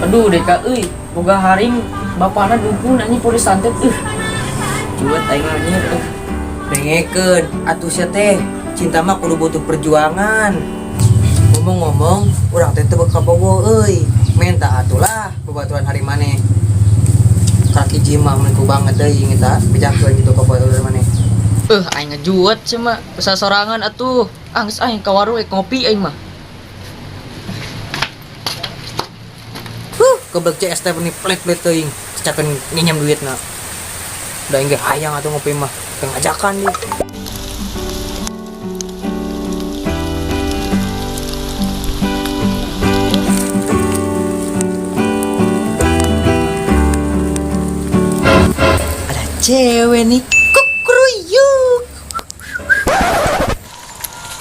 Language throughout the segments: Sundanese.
Aduh deka euy, boga haring bapana dukun anjing polis santet euy. Cuet aing mah anjing euy. Dengekeun atuh sia teh, cinta mah kudu butuh perjuangan. Ngomong-ngomong, urang teh teu kabogoh euy. Menta atuh lah babaturan hari maneh. Kaki jima mun ku banget deui eta bejakeun gitu ka babaturan maneh. Aing ngejuet sih mah sasorangan atuh. Ah geus aing ka warung ngopi aing mah. Huh, goblok CS teh nih pelit-pelit teuing. Secakeun nginyam duitna. Da aing ge hayang atuh ngopi mah. Teu ngajakan dia. Ada cewek nih, kukruyuk.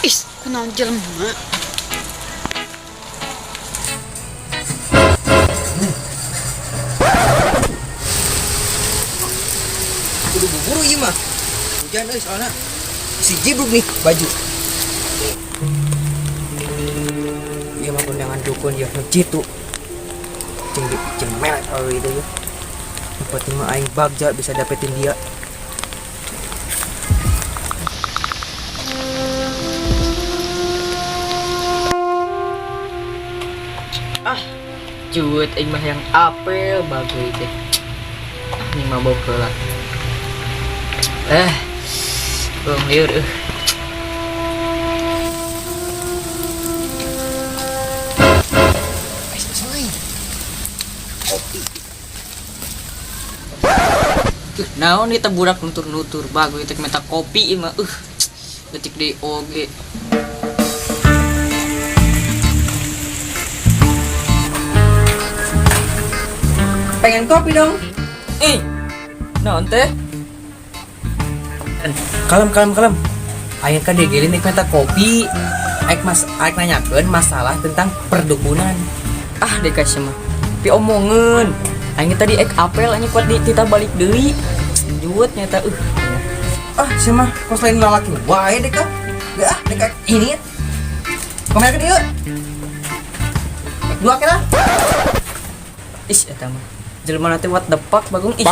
Ih, kunaon jelema. Kudu buru ieu mah. Hujan euy soalna. Si jibruk nih baju. Ieu mah kondangan dukun ya nu jitu. Jeung di jeung melet awewe itu ya. Yang penting mah aing bagja bisa dapetin dia. Ah, cuet aing mah yang apel bagus teh. Ah, ini mabok heula. Belum liur euy. Naon ieu teh budak nutur-nutur bagus teh minta kopi ieu mah leutik deui oge. Pengen kopi dong. Ih, naon teh? Kalem kalem kalem. Aing kan digelin nih minta kopi. Aing mas aing nanyakeun masalah tentang perdukunan. Ah, dek kasih mah. Pi omongeun. Aing tadi ek apel anjing kuat di tita balik deui. Juwet nyata Ah, sia mah kos lain lalaki wae dek ah. Gak ah, dek ini. Kamera ke dieu. Dua kira. Ih, eta mah. Jelema teh what the fuck bagong ih.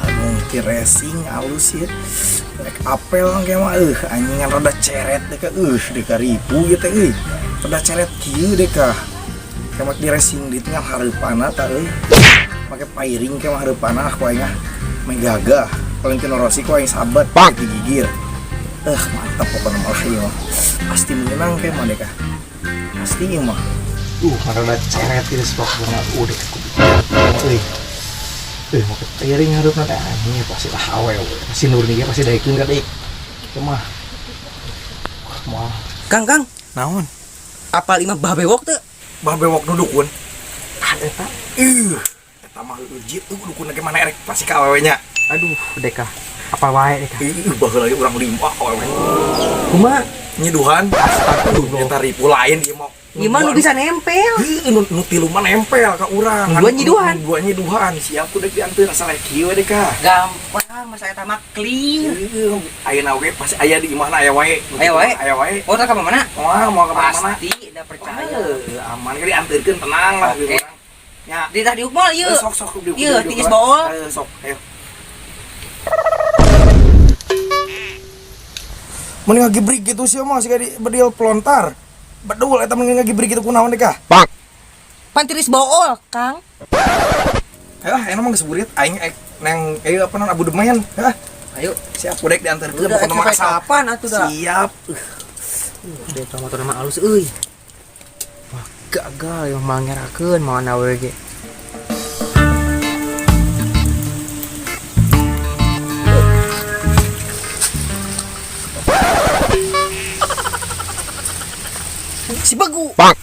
Bagong ti racing alus ya. Rek apel engke mah anjingan rada ceret deka deka ripu ieu teh euy. Rada ceret kieu deka. Kemak di racing di tengah hareupanna ta euy. Make pairing ke mah hareupanna ku aing ah. Meh gagah. Valentino Rossi ku aing sahabat digigir. Mantap pokoknya mah ieu mah. Pasti menang ke mah deka. Pasti ieu mah. Rada ceret ieu spok bunga deka ku euy. Make piring hareupna teh anjing pasti lah awewe. Pasti nur nih pasti daekeun ka deuk. Ieu mah. Wah, moal. Kang, Kang. Naon? Apal imah Bah Bewok teu? Bah Bewok nu dukun. Ah, eta. Eta mah heueuh jitu dukun ge mana erek pasti ka awewe nya. Aduh, deka. Apa wae deka. Ih, baheula ge urang lima awewe. Kumaha? Nyiduhan. Astagfirullah. Eta ripu lain ieu mah. Gimana nu bisa nempel? Heueuh, nu tilu mah nempel ka urang. Nu dua nyiduhan. Nu dua nyiduhan. Siap ku dek dianteur asal rek kieu deka. Gampang, masa eta mah clear. Heueuh, ayeuna oge pasti aya di imahna aya wae. Aya wae? Aya wae. Oh, tah ka mana? Moal, moal ka mana-mana. Pasti udah percaya. Heueuh, aman ge dianteurkeun tenang lah Oke. gitu urang. Nya. Di tah diuk moal ieu. Sok sok diuk. Ieu tiis bool. Ayo sok, ayo. Mending ngagibrik gitu sih mah siga di bedil pelontar. Bedul eta mending ngagibrik gitu kunaon deh kah? Pan tiris bool, Kang. Ayo ah, enak mah geus burit aing ek neng ayo apa non Abu Demen. Hah? Ayo. Siap ku dek diantarkeun Udah, pokona mah sampai asal. kapan atuh dah? Siap. Udah eta motor mah alus euy. Wah, gagal yang mangerakeun moal awewe ge. Si Begu. Bang.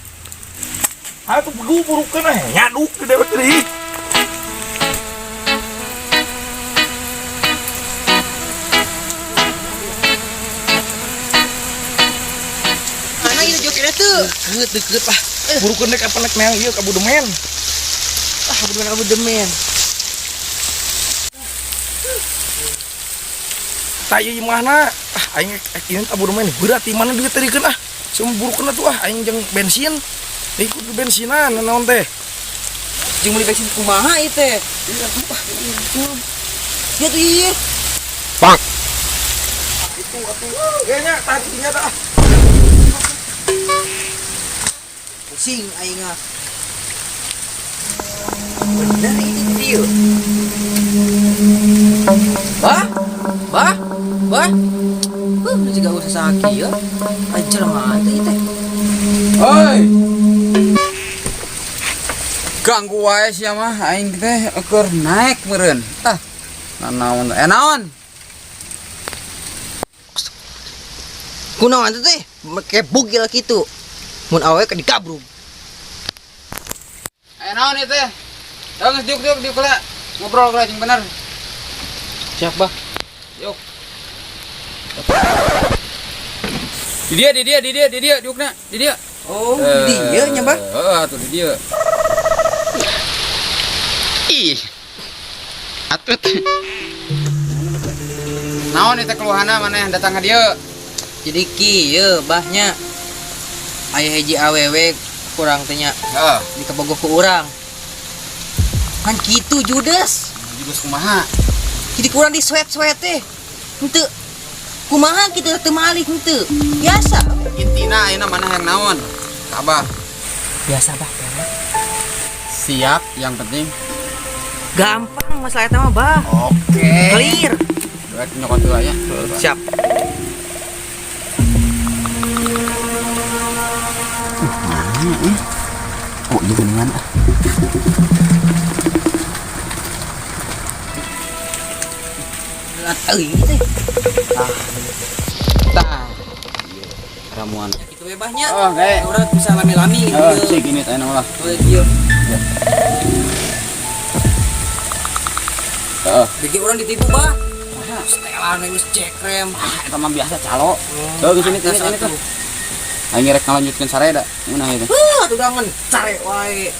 Atuh Begu burukeun eh nyaduk di dewek deui. Mana ieu jokirnya tuh? Deket, deket lah. Burukeun dek apa nek neang ieu ka Abu Demen. Ah, Abu Demen, Abu Demen. Tah ieu imahna. Ah, aing ek ieu Abu Demen berat di mana duit tadi ah. Semua burukeun atuh ah aing jeung bensin. Ikut ke bensinan naon teh? Jeung meuli bensin kumaha ieu teh? Ya tuh ieu. Itu atuh. Kayaknya tadi nya dah. Pusing aing ah. Bener ini dia. Bah? Bah? Bah? Nu jiga usah sakit ya. Aja mah teh teh. Hoi. Ganggu wae sia mah aing teh keur naik meureun. Ah. Naon naon? Kunaon teh? Make bugil kitu. Mun awewe ke dikabrug. Naon ieu teh? Geus diuk diuk diuk heula. Ngobrol heula jeung bener. Siap, Bah. Yuk. Di dia di dia di dia di dia diukna di dia. Oh, di dieu nya, Bah. Heeh, atuh di dieu. Ih. Atut. Naon ieu teh keluhanna maneh datang ka dieu? Jadi kieu bahnya. Aya hiji awewe kurang teh nya Heeh. dikabogoh ku urang. Kan kitu judes. Judes kumaha? Jadi kurang di sweat-sweat teh. Henteu. Kumaha kitu teu malik henteu. Biasa. Intina ayeuna maneh hayang naon? Ka Abah. Biasa, Bah. Biasa. Siap, yang penting Gampang masalah eta mah, Bah. oke. Clear. Duet nyokot heula ya. Siap. Oh, iya geningan ah. Euy teh. Tah. Ramuan. Kitu we bahnya. Oh, oke. Urang bisa lami-lami gitu. Oh, cik ini teh lah. Oh, iya. Heeh. Bikin orang ditipu, Bah. Setelan geus cekrem. Ah, eta mah biasa calo. Tuh, geus ini ini ini tuh. Aing rek ngalanjutkeun sareda. Ngeunah ieu teh. Heuh, atuh dangan care wae.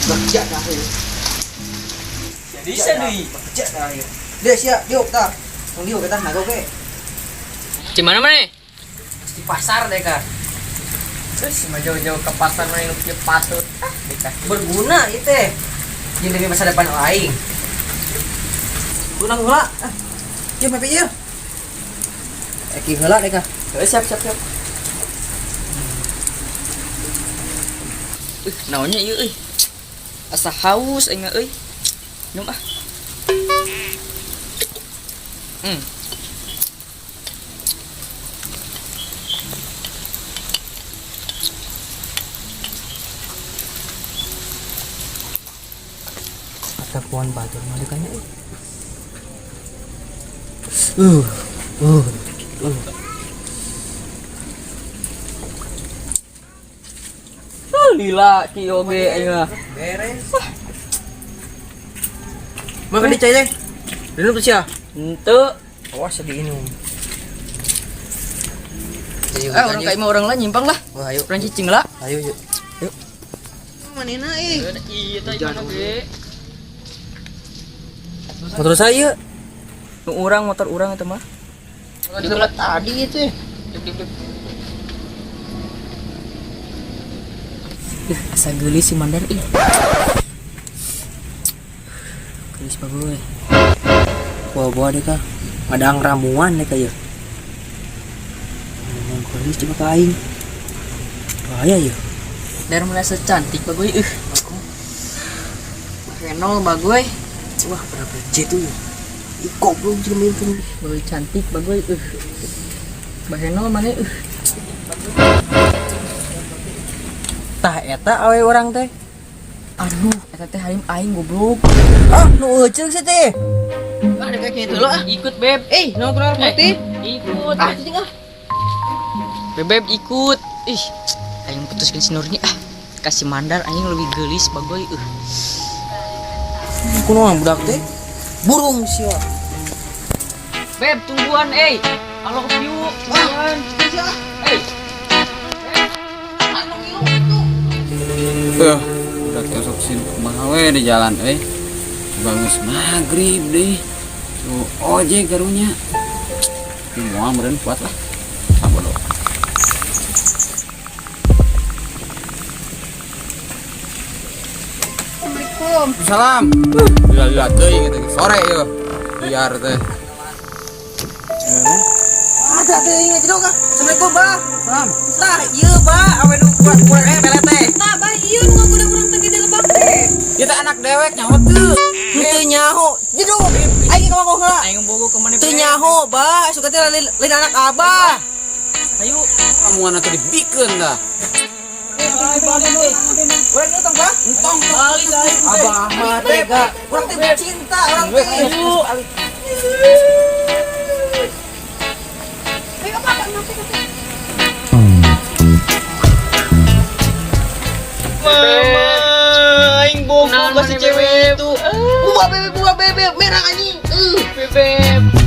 Kerja dah ya. Bisa deui. Kerja dah ya. Dia siap, diuk tah. Tong diuk kita nago ge. Di mana maneh? Di pasar deh kak. Terus mah jauh-jauh ke pasar mana nu patut. Ah, deka. Berguna itu teh. Jeung demi masa depan aing. Kunang heula. Ah. Ieu pepe ieu. Eki heula deh kak. Siap, siap, siap. Naonnya ieu euy. Asa haus aing euy. Minum ah. Katapuan batur mah dekanya euy. Lila ki oge aing mah. Beres. Makan di cai teh. Minum tuh sia. Henteu. Awas diinum. Orang ka imah urang lah nyimpang lah. Wah, ayo. Urang cicing lah. Ayo, yuk. Yuk. Manena euy. Iya tah imah oge. Motor saya. Nu urang motor urang eta mah. Motor tadi itu. Asa geulis si Mandar ih. Geulis bagus. Bawa-bawa deh kak. Ada ramuan deh kak ya. Ngomong geulis coba ke aing. Bahaya ya. Dar merasa cantik bagus ih. Renol bagus. Wah, berapa J tuh ya? Ih, goblok juga main. Bagus cantik bagus ih. Bahenol mana ih. Tah eta awe orang teh. Aduh, eta teh harim aing goblok. Ah, nu euceung sih teh. Ah, dek kitu lah. Ikut beb. Eh, nu keluar putih. Ikut. Ah, cicing ah. Beb ikut. Ih, aing putuskeun si Nurni ah. Kasih Mandar anjing lebih geulis bagoy euy. Kunaon budak teh? Burung sia. Beb, tungguan eh. I love you. Tungguan. Eh. Udah kesok sin kumaha we di jalan euy. Bangus maghrib deui. Tuh ojek karunya. Tapi moal meureun kuat lah. Sabodo. Assalamualaikum. Salam. Lila-lila teuing eta ge sore yeuh. Liar teh. Ada teh ingat jedog ah. Assalamualaikum, Bah. Salam. Tah, ieu, Bah, awe nu kuat-kuat pelet teh. Tah, bah ieu nu ngagoda urang teh gede lebak teh. Ieu teh anak dewek nyaho teu. Teu nyaho. Jedog. Aing ka bogoh heula. Aing bogo ke mana Teu nyaho, Bah. Suka teh lain anak abah. Ayo. Kamu teh dibikeun dah. Urang ieu tong, Bah. Entong Balik aing. Abah mah tega. Urang teh cinta, urang teh. Ayo. Ayo apa nanti nanti. Mama, aing bogo Buah bebek, buah bebek, merah anjing. Bebek.